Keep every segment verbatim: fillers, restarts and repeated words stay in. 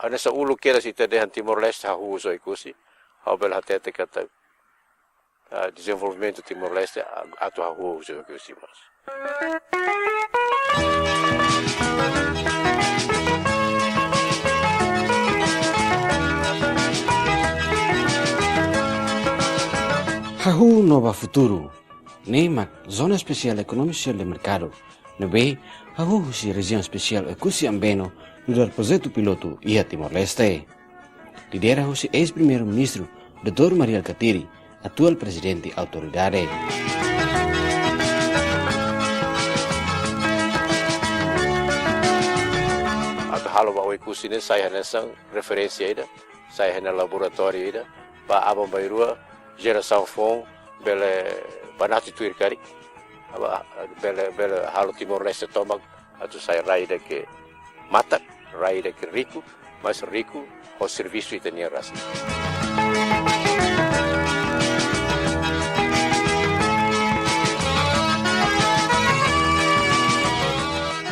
Hanesan uluk kedas ita dehan Timor-Leste hahú husi Oekusi, ha'u bele hatete katak, ah, dezenvolvimentu Timor-Leste a-, atu hahú husi Oekusi mós. Hahú no ba futuru. Ne'e mak Zona Espesiál Ekonomia Sosiál de Merkadu ne'ebé hahú husi Rejiaun Espesiál Oekusi Ambeno nu'udar projetu pilotu iha Timor-Leste. Lidera husi eis-Primeiru-Ministru, doutór Mari Alkatiri, atuál Prezidente Autoridade. Atu halo ba Oekusi ne'e sai hanesan referénsia ida, sai hanesan laboratóriu ida, ba aban-bainrua, jerasaun foun, bele banati tuir karik, aba, bele, bele halo Timor-Leste tomak, atu sai rai ida ke matak, rai ida ke riku, mas riku ho servisu ita-nia rasik.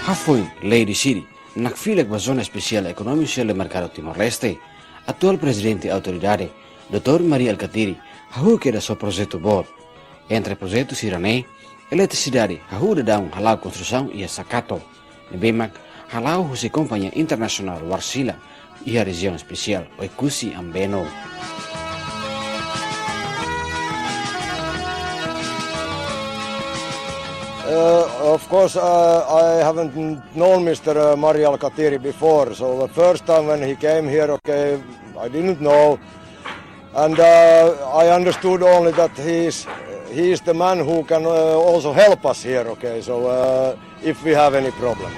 Hafoin lei deside nakfilak ba Zona Espesiál Ekonomia Sosiál de Merkadu Timor-Leste, atuál Prezidente Autoridade, doutór Mari Alkatiri, hahú kedas ho projetu boot. Entre projetu sira-ne'e, eletrisidade hahú daudaun hala'o konstrusaun iha Sakato, ne'ebé mak hala'o husi kompañia internasionál Wärtsilä iha Rejiaun Espesiál Oekusi Ambeno. Uh, of course, uh, I haven't kn-, known Mister uh, Mari Alkatiri before, so the first time when he came here, okay, I didn't know. And uh, I understood only that he is, he is the man who can uh, also help us here, okay? So uh, if we have any problem.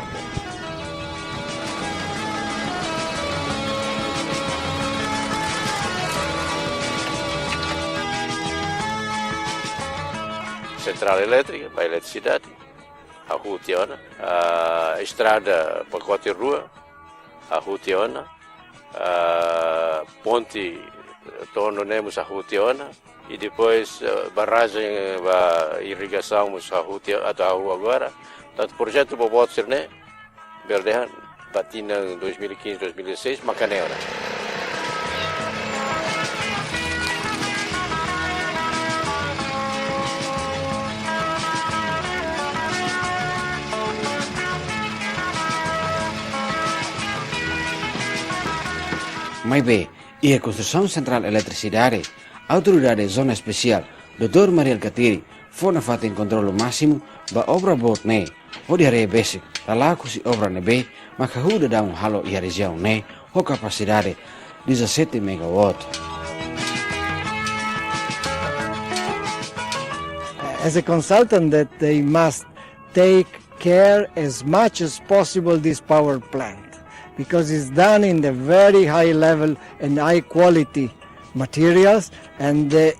Sentrál elétrika, ba eletrisidade, hahú tiha ona. Ah, estrada pakote rua, hahú tiha ona. Ah, ponte Tono ne'e mós hahú tiha ona. I depois, ah, barrajen, ah, ba irrigasaun mós hahú tiha ona, atu hahú agora. Tantu projetu boboot sira-ne'e, bele dehan, ba tinan dois mil e quinze, dois mil e dezasseis, maka ne'e ona. Maibé, iha konstrusaun sentrál eletrisidade, Autoridade Zona Espesiál, doutór Mari Alkatiri, fó nafatin kontrolu másimu ba obra boot ne'e, hodi haree besik lala'ok husi obra ne'ebé mak hahú daudaun halo iha rejiaun ne'e ho kapasidade dezassete megawatt. As a consultant that they must take care as much as possible this power plant, because it's done in the very high level and high quality materials, and the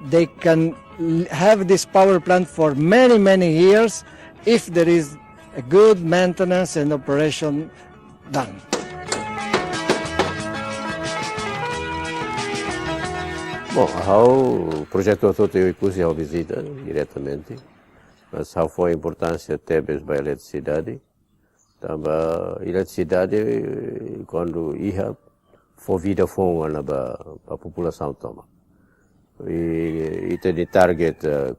they can l-, have this power plant for many, many years if there is a good maintenance and operation done. Bom, ha'u projetu hotu-hotu Oekusi ha'u vizita diretamente, mas ha'u fó importánsia tebes ba eletrisidade. Tanba eletrisidade, kuandu iha, fó vida foun ona ba, ba populasaun tomak. I, ita-nia target, eh,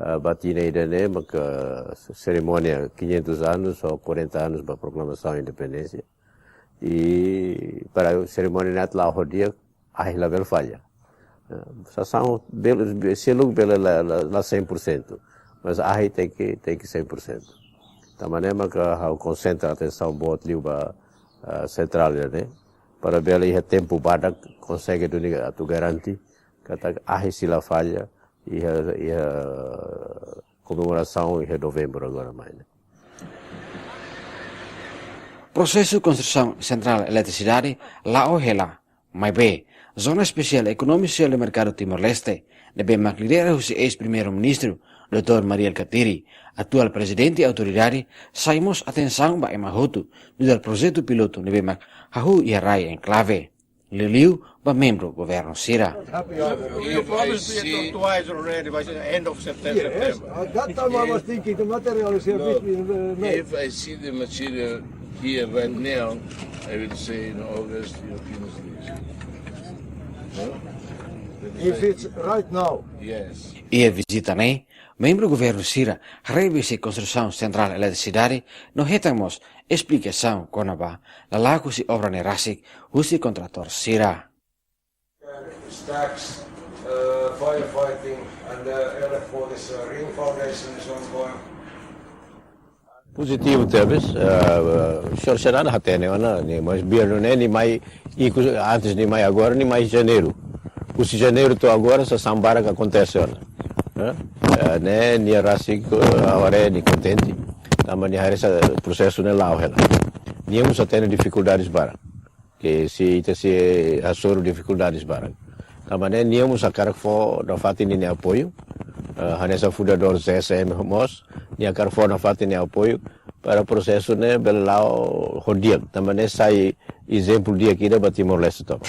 eh, ba tinan ida-ne'e, maka serimónia quinhentos anos ou quarenta anos ba proklamasaun independénsia. I para serimónia ne'e atu la'o ho di'ak, ahi labele falla. Eh, sasán bele, seluk bele la, la, la cem por cento. Mas ahi tenke, tenke cem por cento. Tanba ne'e maka ha'u konsentra atensaun boot liu ba, ah, sentrál ne'e. Para bele iha tempu badak konsege duni atu garante katak ahi sei la falla iha, iha komemorasaun iha novembru agora mai ne'e. Prosesu konstrusaun sentrál eletrisidade la'o hela. Maibé, Zona Espesiál Ekonomia Sosiál de Merkadu Timor-Leste, ne'ebé mak lidera husi eis-Primeiru-Ministru, doutór Mari Alkatiri, atuál Prezidente Autoridade, sai mós atensaun ba ema hotu, nu'udar projetu pilotu ne'ebé mak hahú iha rai enklave. Liuliu ba membru governu sira. If I see, twice already, by the end of September. Yes, September. At that time I was thinking the material is here. No, between, uh, May. If I see the material Here, right now, I will say in August, you finish this. No? If it's right now. Yes. Iha vizita ne'e, membru governu sira haree husi konstrusaun sentrál eletrisidade no hetan mós esplikasaun kona-ba lala'ok husi obra ne'e rasik husi kontratór sira. Stacks, uh, firefighting, and, uh, L F four, this, uh, ring foundation is ongoing. Pozitivu tebes, uh, señór Xanana hatene ona, nia mai biar ne'e, nia mai ikus antes, nia mai agora, nia mai janeiru. Husi janeiru to'o agora, sasán barak akontese ona. Eh? Eh, ne'e, nia rasik, uh, agora nia kontente. Tanba nia haree prosesu ne'e la'o hela. Nia mós hatene difikuldades barak. Ke sei ita sei hasoru difikuldades barak. Tanba ne'e nia mós hakarak fó nafatin nia apoiu, eh, hanesan fundadór Z S M mós, nia hakarak fó nafatin nia apoiu para prosesu ne'e bele la'o ho di'ak. Tanba ne'e sai ezemplu di'ak ida ba Timor-Leste tomak.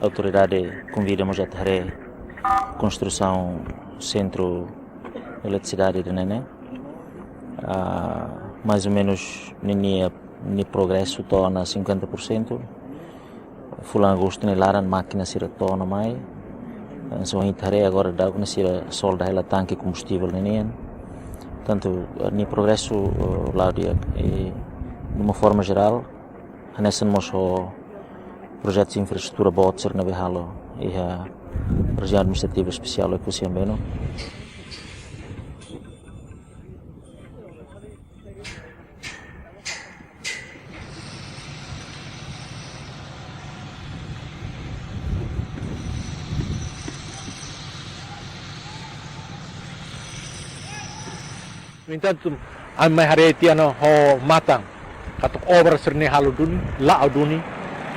Autoridade konvida mós atu haree konstrusaun sentru eletrisidade ida-ne'e. Ah, mais ou menos ninia, nia progresu to'o ona cinquenta por cento. Fulan agostu nia laran mákina sira to'o ona mai. Entaun ita haree agora daudaun ne'e sira solda hela tanke kombustivel ninian. Portantu, eh, nia progresu, eh, la'o di'ak, eh, de uma forma geral, hanesan mós ho projetu infraestrutura boot sira ne'ebé halo iha Rejiaun Administrativa Espesiál Oekusi Ambeno. No entantu, ami mai haree tiha ona ho matan katak obra sira-ne'e halo duni, la'o duni,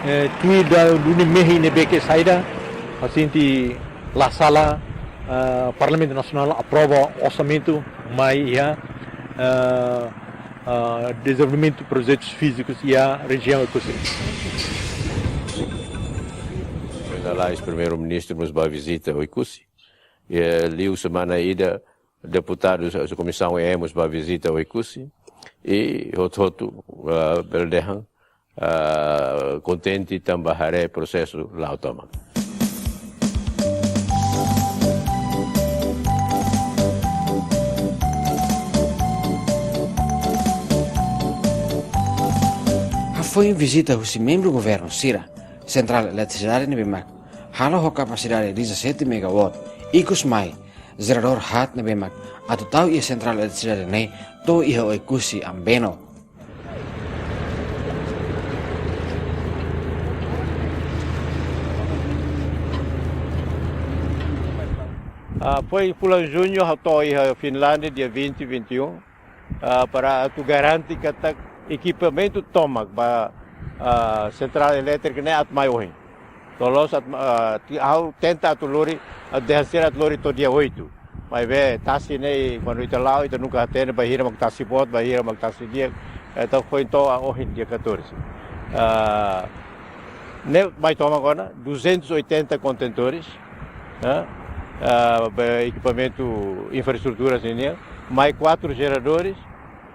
eh, tuir duni mehi ne'ebé ke saida, ha'u sente la sala, eh, Parlamentu Nasionál aprova orsamentu mai iha, eh, ah, dezenvolvimentu projetus fízikus iha rejiaun Oekusi. Lalais Primeiru-Ministru mós bá vizita Oekusi. I, eh, liu semana ida deputadus, eh, Komisaun E mós bá vizita Oekusi. I hotu-hotu, ah, bele dehan, ah, kontente tanba haree prosesu la'o tomak. Hafoin vizita husi membru governu sira, sentrál eletrisidade ne'ebé mak halo ho kapasidade dezassete megawatt, ikus mai jeradór haat ne'ebé mak atu tau iha sentrál eletrisidade ne'e to'o iha Oekusi Ambeno. Ah, foin fulan juñu ha'u to'o iha Finlándia, dia vinte, vinte e um, ah, para atu garante katak ekipamentu tomak ba, ah, sentrál elétrika ne'e atu mai ohin. To'o loos atu, ah, ti-, ha'u tenta atu lori, atu dehan sira atu lori to'o dia oito. Maibé tasi ne'e, kuandu ita la'o, ita nunka hatene bainhira mak tasi boot, bainhira mak tasi di'ak. Entaun foin to'o ohin dia catorze. Ah, ne'e mai tomak ona duzentos e oitenta kontentores, eh? Ah, ba ekipamentu infraestrutura sira-nian, mai quatro jeradores,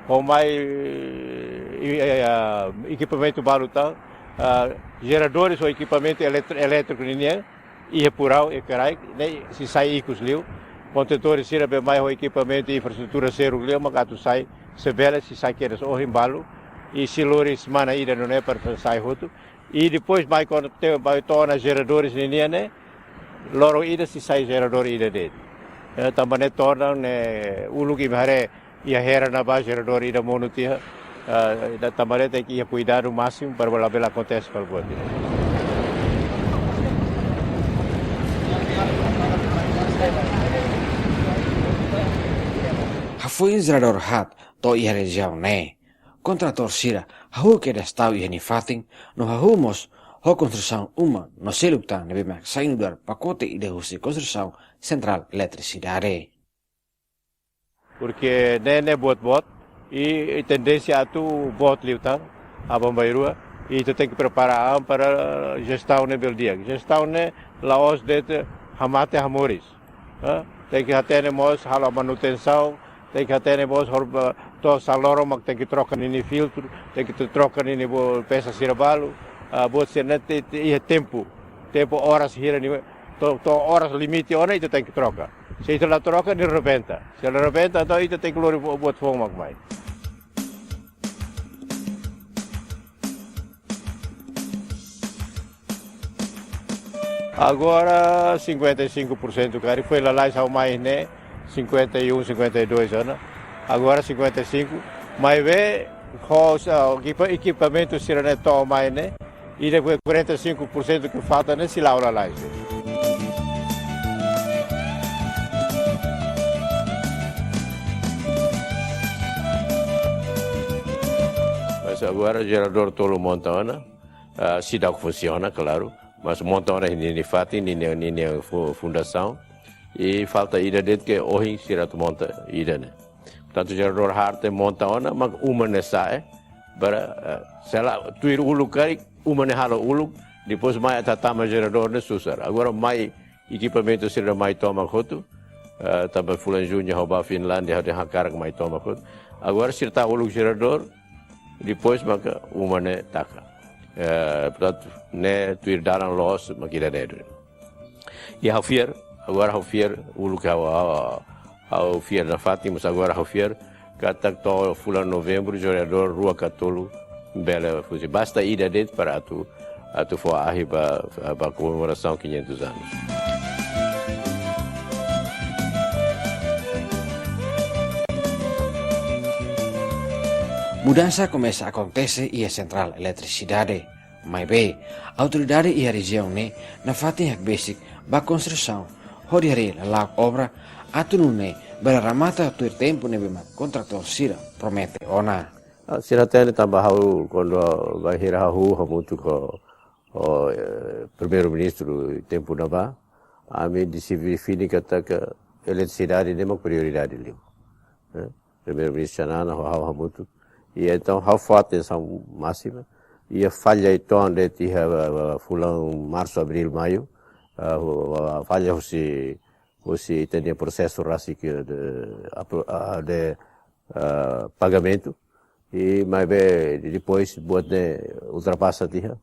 ho mai, eh, eh, ah, ekipamentu balu tan, ah, jeradores ho ekipamentu eletri-, elétriku ninian, iha Purau, iha kraik, ne'e sei sai ikus liu. Kontentores sira be mai ho ekipamentu infraestrutura seluk liu, maka atu sai, se bele sei sai kedas ohin balu. I sei lori semana ida nune'e para sai hotu. I depois mai kon-, te-, mai to'o ona jeradores ninian ne'e, loron ida sei sai jeradór ida de'it. Eh, tanba ne'e todan ne'e uluk imi haree iha Hera ne'ebá jeradór ida monu tiha, eh, ita tanba ne'e tenke iha kuidadu másimu para labele akontese fali buat ida. Hafoin jeradór haat to'o iha rejiaun ne'e, kontratór sira hahú kedas tau iha nia fatin, no hahú mós ho konstrusaun uma no seluk tan ne'ebé mak sai nu'udar pakote ida husi konstrusaun sentrál eletrisidade. Porke ne'e, ne'e boot-boot, i, i tendénsia atu boot liután, aban-bainrua, Ita tenke prepara an para jestaun ne'e bele di'ak. Jestaun ne'e la'ós de'it hamate hamoris. Eh, tenke hatene mós halo manutensaun, tenke hatene mós hor-, eh, to'o saloron mak tenke troka ninia filtru, tenke tro-, troka ninia bo-, pesa sira balu, ah, buat sira-ne'e te-, te-, iha tempu, tempu oras hira-ne'e, to'o, to'o oras limite ona ita tenke troka. Se ita la troka, nia rebenta. Se la rebenta, entaun ita tenke lori bu-, buat foun mak mai. Agora cinquenta e cinco por cento karik, foin lalais ha'u mai ne'e cinquenta e um, cinquenta e dois ona. Agora cinquenta e cinco. Maibé ho, ah, ekipa-, ekipamentu sira-ne'e to'o mai ne'e, ida-ne'e quarenta e cinco por cento ke falta ne'e sei la'o lalais. Mas agora jeradór tolu monta ona, ah, seidauk funsiona, klaru. Mas monta ona ninia fatin, ninia, ninia fu-, fundasaun. I falta ida de'it ke ohin sira atu monta ida-ne'e. Portantu, jeradór haat ne'e monta ona, mak uma ne'e sa'e. Para, eh, se la tuir uluk karik, uma ne'e halo uluk, depois mai atu hatama jeradór ne'e susar. Agora mai ekipamentu sira mai tomak hotu, eh, tanba fulan Juñu ha'u bá Finlándia, ha'u dehan hakarak mai tomak hotu. Agora sira tau uluk jeradór, depois maka uma ne'e taka. Eh, portantu, ne'e tuir dalan loos mak ida-ne'e duni. I ha'u fiar, agora ha'u fiar, uluk ha'u, ha'u, ha'u fiar nafatin, mas agora ha'u fiar, katak to'o fulan Novembru, jeradór rua ka tolu bele funsiona. Basta ida de'it para atu, atu fó ahi ba, ba komemorasaun quinhentos anos. Mudansa komesa akontese iha sentrál eletrisidade. Maibé, autoridade iha rejiaun ne'e nafatin hakbesik ba konstrusaun, hodi harii lala'ok obra, atu nune'e bele remata tuir tempu ne'ebé mak kontratór sira promete ona. Ah, sira hatene tanba ha'u kuandu bainhira ha'u hamutuk ho, ho, eh, Primeiru-Ministru tempu ne'ebá, ami deside define katak eletrisidade ne'e mak prioridade liu. Eh, Primeiru-Ministru Xanana ho ha'u hamutuk. I entaun ha'u fó atensaun másima. I falla uitoan de'it iha, ah, ah, fulan Marsu, Abríl, Maiu. Ah, hu-, ah, falla husi, husi ita-nia prosesu rasik de, apro-, ah, de, ah, pagamentu. I maibé depois buat ne'e ultrapasa tiha.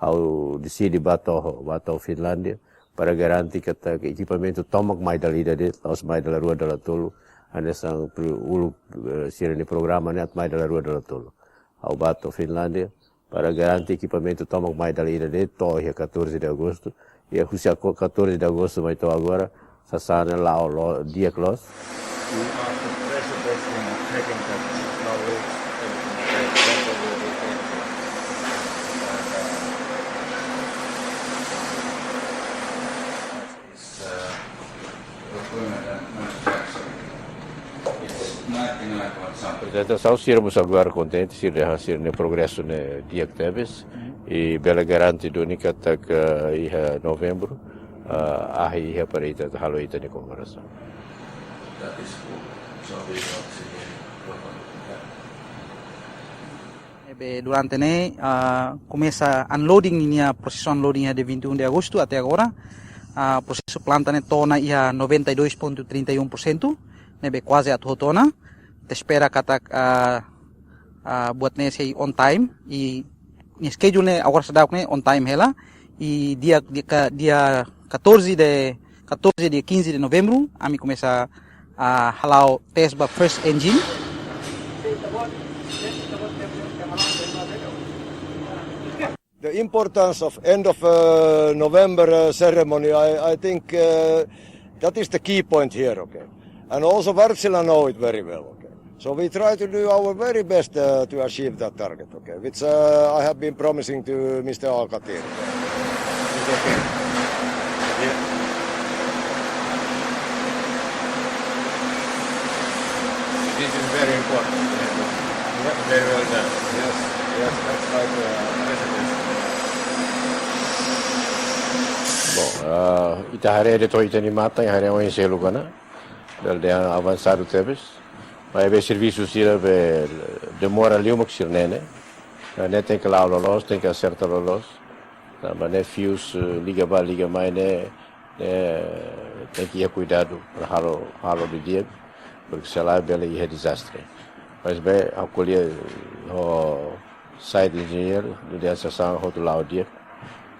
Ha'u deside bá to'o, bá to'o Finlándia para garante katak ekipamentu tomak mai dala ida de'it, la'ós mai dala rua dala tolu, hanesan pro-, uluk, eh, sira-nia programa ne'e atu mai dala rua dala tolu. Ha'u bá to'o Finlándia para garante ekipamentu tomak mai dala ida de'it, to'o iha catorze de agosto, i husi ako-, catorze de agosto mai to'o agora, sasán ne'e la'o lo-, di'ak loos. Portantu, sira mós agora kontente, sira dehan sira-nia progresu ne'e di'ak tebes, i bele garante duni katak iha Novembru, ah, ahi iha para ita halo ita-nia komemorasaun. Ne'ebé durante ne'e, ah, komesa unloading ninia prosesu unloading iha dia vinte e um de agosto até agora. Ah, prosesu planta ne'e to'o ona iha noventa e dois ponto trinta e um por cento, ne'ebé kuaze atu hotu ona. Ita espera katak, ah, ah, buat ne'e sei on time, i nia schedule ne'e agora seidauk ne'e on time hela. I dia, dia ka-, dia catorze de, catorze, dia quinze de Novembru, ami komesa, ah, hala'o teste ba first engine. The importance of end of, uh, November, uh, ceremony, I, I think, uh, that is the key point here, okay? And also Wärtsilä know it very well, okay? So we try to do our very best, uh, to achieve that target, okay? Which, uh, I have been promising to Mister Alkatiri. It's okay. Yeah. This is very important. Yeah, very well done. Yes, yes, that's right, uh, President. Bom, ah, ita haree de'it ita-nia matan, haree oin seluk ona. Bele dehan avansadu tebes. Maibé servisu sira be demora liu mak sira-ne'e ne'e. Ne'e tenke la'o loloos, tenke aserta loloos. Tanba ne'e fius, eh, liga bá, liga mai ne'e, ne'e tenke iha kuidadu, halo, halo didi'ak, porque se lae bele iha dezastre. Maibé, ha'u ko'alia ho site engineer, lideransa sira hotu la'o di'ak,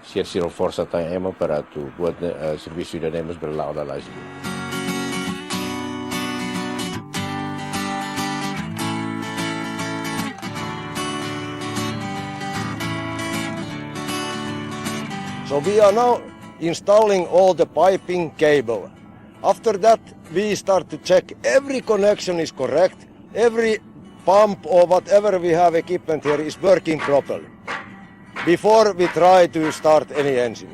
sira sei reforsa tan ema para atu buat ne'e, eh, servisu ida-ne'e mós bele la'o lalais. So we are now installing all the piping cable. After that, we start to check every connection is correct, every pump or whatever we have equipment here is working properly before we try to start any engine.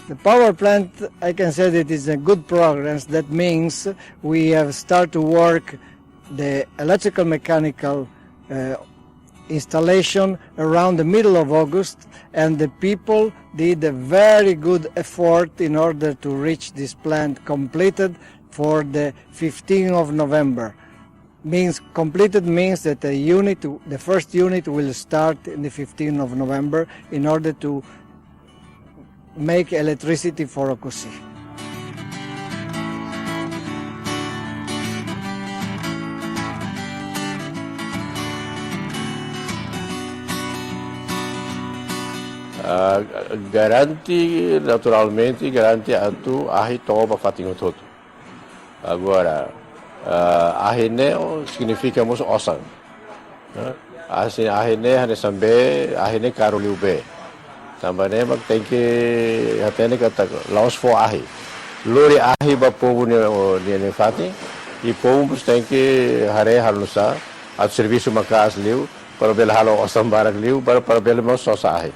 The power plant, I can say that it's a good progress. That means we have started to work the electrical mechanical, uh, installation around the middle of August, and the people did a very good effort in order to reach this plant completed for the fifteenth of November. Means completed means that the unit, the first unit will start in the fifteenth of November in order to make electricity for Oekusi. Ah, garante, naturalmente, garante atu ahi to'o ba fatin hotu-hotu. Agora, ah, ahi ne'e signifika mós osan. Ne'e? Ahi, ahi ne'e hanesan bee, ahi ne'e karu liu bee. Tanba ne'e mak tenke hatene katak la'ós fó ahi. Lori ahi ba povu nia, nia, nia fatin, i povu mós tenke haree halo nu'usá, atu servisu maka'as liu, para bele halo osan barak liu, para, para bele mós sosa ahi.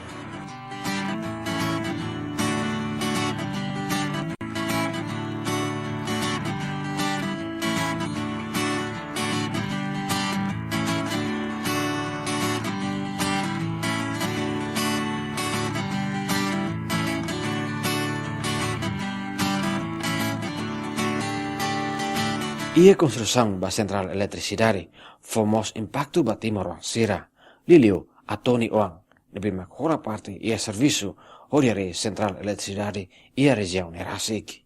Iha konstrusaun ba sentrál eletrisidade fó mós impaktu ba timoroan sira. Liuliu Atoni Oan, ne'ebé mak hola parte iha servisu hodi harii sentrál eletrisidade iha rejiaun ne'e rasik.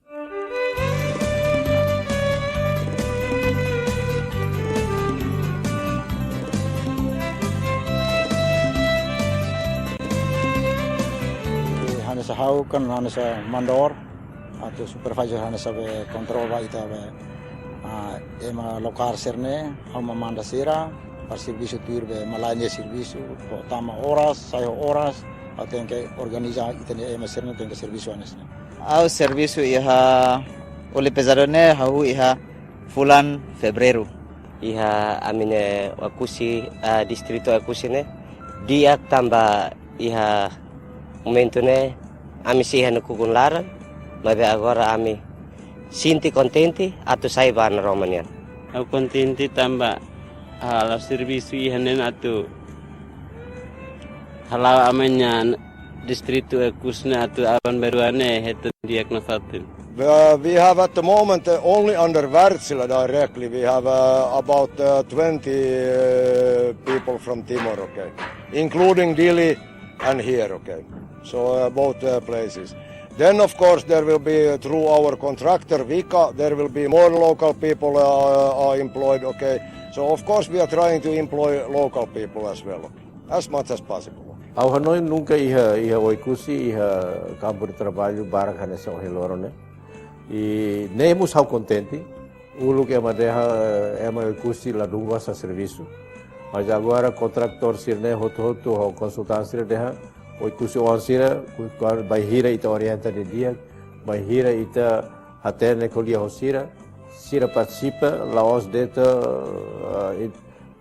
Hanesan ha'u kan hanesan mandor, atu supervisor hanesan be kontrol ba ita be, ah, ema lokál sira-ne'e, ha'u mak manda sira, para servisu tuir be malae nia servisu, ho tama oras, sai ho oras, ha'u tenke organiza ita-nia ema sira-ne'e tenke servisu hanesan ne'e. Ha'u servisu iha óleu pezadu ne'e, hahú iha fulan Fevereiru. Iha ami-nia Oekusi, ah, distritu Oekusi ne'e, di'ak tanba iha momentu ne'e, ami sei iha nakukun laran, maibé agora ami sente kontente atu sai ba naroman nian. Ha'u kontente tanba halo servisu iha ne'e atu hala'o ami-nia distritu Oekusi ne'e atu aban-bainrua ne'e hetan di'ak nafatin. Uh, we have at the moment, uh, only under Wärtsilä directly, we have, uh, about, uh, twenty, uh, people from Timor, okay, including Dili and here, okay. So, uh, both, uh, places. Then, of course, there will be, uh, through our contractor, Vika, there will be more local people, uh, are employed, okay. So, of course, we are trying to employ local people as well, okay, as much as possible. Ha'u hanoin nunka iha, iha Oekusi, iha kampu de traballu barak hanesan ohin loron ne'e. I ne'e mós ha'u kontente. Uluk ema dehan, ema Oekusi ladún gosta servisu. Mas agora kontratór sira-ne'e hotu-hotu ho konsultante sira dehan, Oekusi oan sira, ku-, ku-, bainhira ita orienta didi'ak, bainhira ita hatene ko'alia ho sira, sira partisipa, la'ós de'it, ah, in-,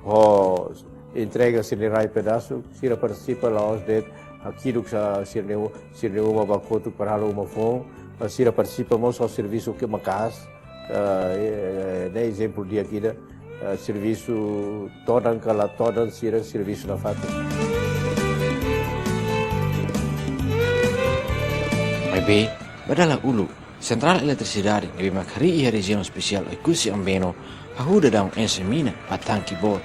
ho entrega sira-nia rai pedasu, sira partisipa la'ós de'it hakiduk sá sira-nia u-, sira-nia uma ba kotuk para halo uma foun, mas sira partisipa mós ho servisu ke maka'as, ah, eh, eh, ne'e ezemplu di'ak ida, ah, servisu todan ka la todan sira servisu nafatin. Maibé, ba dala uluk, sentrál eletrisidade ne'ebé mak harii iha rejiaun espesiál Oekusi Ambeno, hahú daudaun enxe mina ba tanke boot.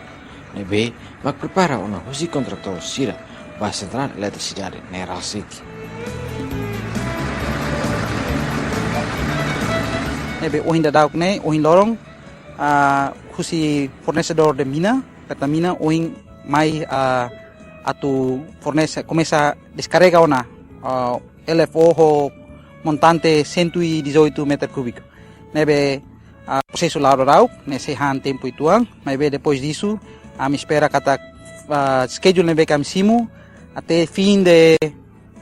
Ne'ebé mak prepara ona husi kontratór sira ba sentrál eletrisidade ne'e rasik. Ne'ebé ohin daudauk ne'e, ohin loron, ah, husi fornesedór de mina, Pertamina, ohin mai, ah, atu fornese, komesa deskarrega ona, ah, L F O ho montante cento e dezoito metro cúbico. Ne'ebé, ah, prosesu la'o daudauk, ne'e sei han tempu uitoan, maibé depois disso, ami espera katak, ah, schedule ne'ebé ke ami simu, até fim de,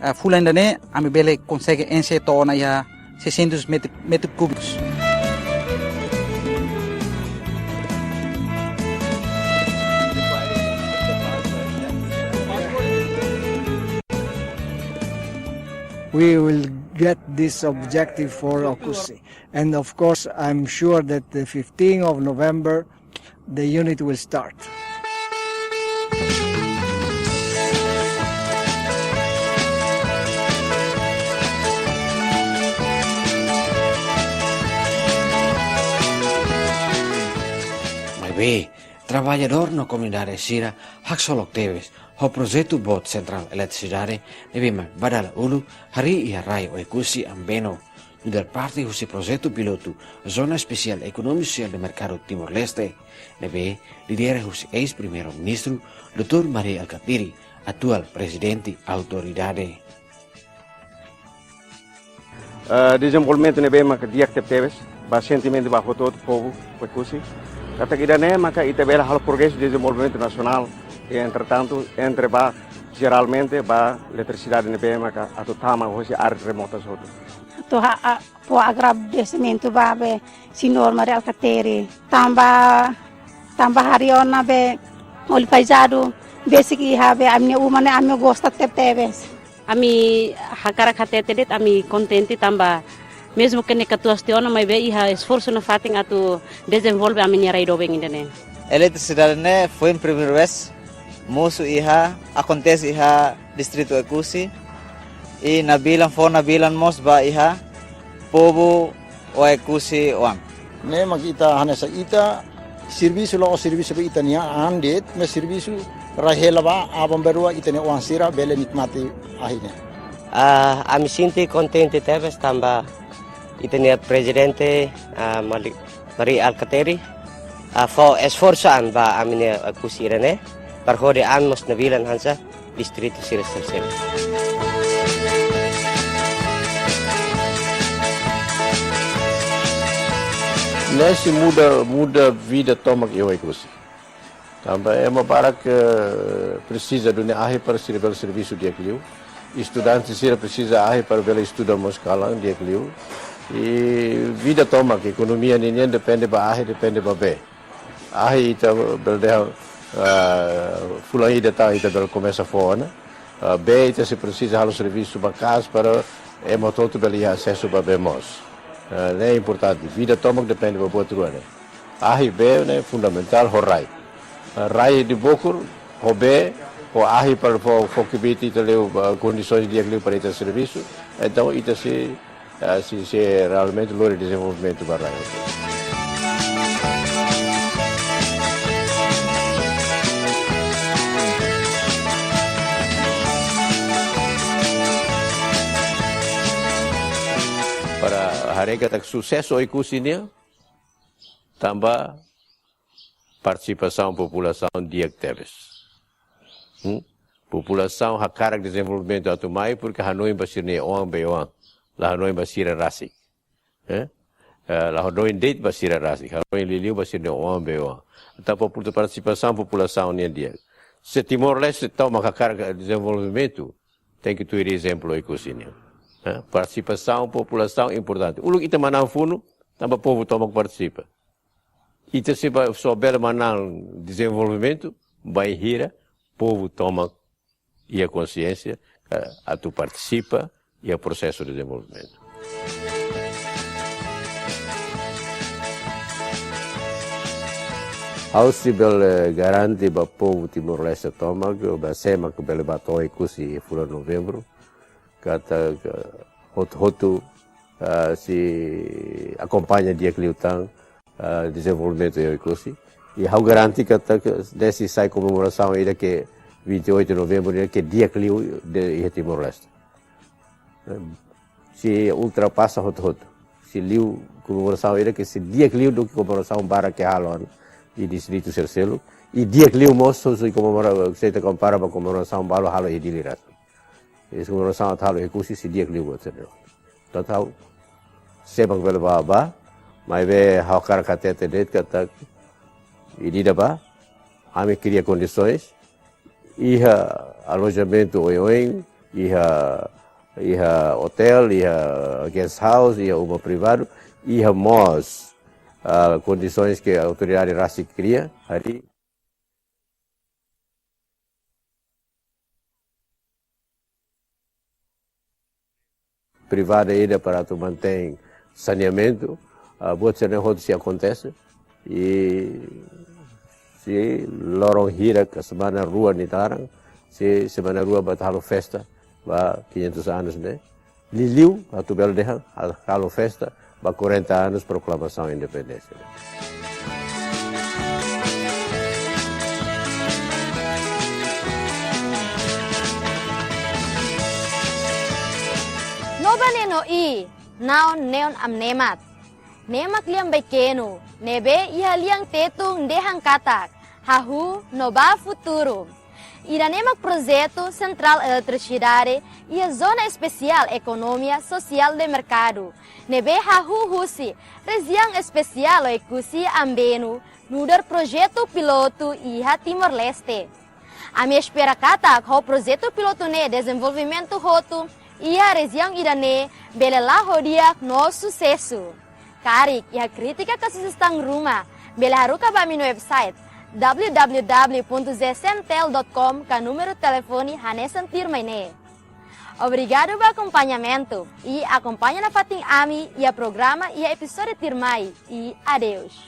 ah, fulan ida-ne'e, ami bele konsege enxe to'o ona iha seiscentos metro, metro cúbicos. We will get this objective for Oekusi. And of course, I'm sure that the fifteenth of November, the unit will start. Maibé, traballadór no komunidade sira haksolok tebes ho projetu boot sentrál eletrisidade ne'ebé mak ba dala uluk harii iha rai Oekusi Ambeno, nu'udar parte husi projetu pilotu Zona Espesiál Ekonomia Sosiál de Merkadu Timor-Leste, ne'ebé lidera husi eis-Primeiru-Ministru, doutór Mari Alkatiri, atuál Prezidente Autoridade. Eh, dezenvolvimentu ne'ebé maka di'ak tebetebes ba sentimentu ba hotu-hotu povu Oekusi. Katak ida-ne'e maka ita bele halo progresu dezenvolvimentu nasionál. I entretantu, entre ba jeralmente ba eletrisidade ne'ebé maka atu tama hosi área remota hotu. Atu ha, a, fó agradesimentu ba be señór Mari Alkatiri. Tanba, tanba harii ona be Olipaizadu, besik iha be ami-nia uma ne'e ami gosta tebetebes. Ami hakarak hatete de'it, ami kontente tanba mezmu ke ne'e katuas tiha ona maibé iha esforsu nafatin atu dezenvolve ami-nia rai doben ida-ne'e. Eletrisidade ne'e foin primeira vez mosu iha, akontese iha distritu Oekusi. I nabilan, fó nabilan mós ba iha povu Oekusi oan. Ne'e mak ita hanesan ita servisu, la'ós servisu ba ita-nia an de'it, maibé servisu rai hela ba aban-bainrua ita-nia oan sira bele nikmati ahi ne'e. Ah, ami sente kontente tebes tanba ita-nia prezidente, ah, Mari, Mari Alkatiri, ah, fó esforsu an ba ami-nia Oekusi ida-ne'e, para hodi ami mós nabilan hanesan distritu sira seluk-seluk. Ne'e sei muda, muda vida tomak iha Oekusi. Tanba ema barak, eh, presiza duni ahi para sira bele servisu di'ak liu. Estudante sira presiza ahi para bele estuda mós kalan di'ak liu. I vida tomak, ekonomia ninian depende ba ahi, depende ba bee. Ahi ita bele dehan, ah, fulan ida tan ita bele komesa fó ona. Ah, bee ita sei presiza halo servisu maka'as para ema hotu-hotu bele iha asesu ba bee mós. Ah, ne'e importante. Vida tomak depende ba buat rua ne'e. Ahi, bee ne'e fundamentál, ho rai. Ah, rai di'ak bokur, ho bee, ho ahi para fó, fó kbiit ita liu, ah, kondisoens di'ak liu para ita servisu. Entaun ita sei, ah, sei, sei realmente lori dezenvolvimentu ba rai. Para haree katak susesu Oekusi nian, tanba partisipasaun populasaun di'ak tebes. Hmm? Populasaun hakarak dezenvolvimentu atu mai, porke hanoin ba sira-nia oan-bee-oan, la hanoin ba sira rasik. Eh? Eh, la hanoin de'it ba sira rasik, hanoin liuliu ba sira-nia oan-bee-oan. Entaun, popu-, partisipasaun populasaun nian di'ak. Se Timor-Leste tomak hakarak dezenvolvimentu, tenke tuir ezemplu Oekusi nian. Eh? Partisipasaun populasaun importante. Uluk ita manán funu, tanba povu tomak partisipa. Ita sei ba, só bele manán dezenvolvimentu bainhira povu tomak iha konsiénsia, eh, atu partisipa iha prosesu dezenvolvimentu. Ha'u sei bele garante ba povu Timor-Leste tomak, ba sé mak bele ba to'o Oekusi fulan Novembru, katak hotu-hotu, ah, sei akompaña di'ak liután, ah, dezenvolvimentu iha Oekusi. I ha'u garante katak ne'e sei sai komemorasaun ida ke vinte e oito de novembro ida ke di'ak liu iha Timor-Leste. Sei ultrapasa hotu-hotu. Sei liu komemorasaun ida ke sei di'ak liu duké komemorasaun barak ke halo iha distritu seluk-seluk. I di'ak liu mós sei komemora, se ita kompara ba komemorasaun balu halo iha Dili rasik. Ida komemorasaun atu halo iha Kusi sei di'ak liu buat sira-ne'e. Entaun ha'u, sé mak bele bá, bá, maibé ha'u hakarak hatete de'it katak ida-ne'ebá, ami kria kondisoens, iha alojamentu oioin, iha, iha otél, iha guest house, iha uma privadu, iha mós, ah, kondisoens ke autoridade rasik kria, harii privada ida para atu mantein saneamentu, ah, buat sira-ne'e hotu sei akontese. I sei loron hirak, semana rua nia laran, sei semana rua bá halo festa ba quinhentos anos ne'e. Liuliu atu bele dehan, halo festa ba quarenta anos proklamasaun independénsia. No ba ne'e no i, naon neon am nemat. Ne'e mak lian bekenu, ne'ebé iha lian tetun dehan katak, hahú no ba futuru. Ida-ne'e mak projetu sentrál eletrisidade iha Zona Espesiál Ekonomia Sosiál de Merkadu, ne'ebé hahú husi Rejiaun Espesiál Oekusi Ambenu, nu'udar projetu pilotu iha Timor-Leste. Ami espera katak ho projetu pilotu ne'e dezenvolvimentu hotu iha rejiaun ida-ne'e bele la'o di'ak no susesu. Karik iha krítika ka sujestaun ruma, bele haruka ba ami-nia website w w w ponto z s m t l dot com ka númeru telefone hanesan tuirmai ne'e. Obrigadu ba akompañamentu i akompaña nafatin ami iha programa iha epizódiu tuirmai i adeus.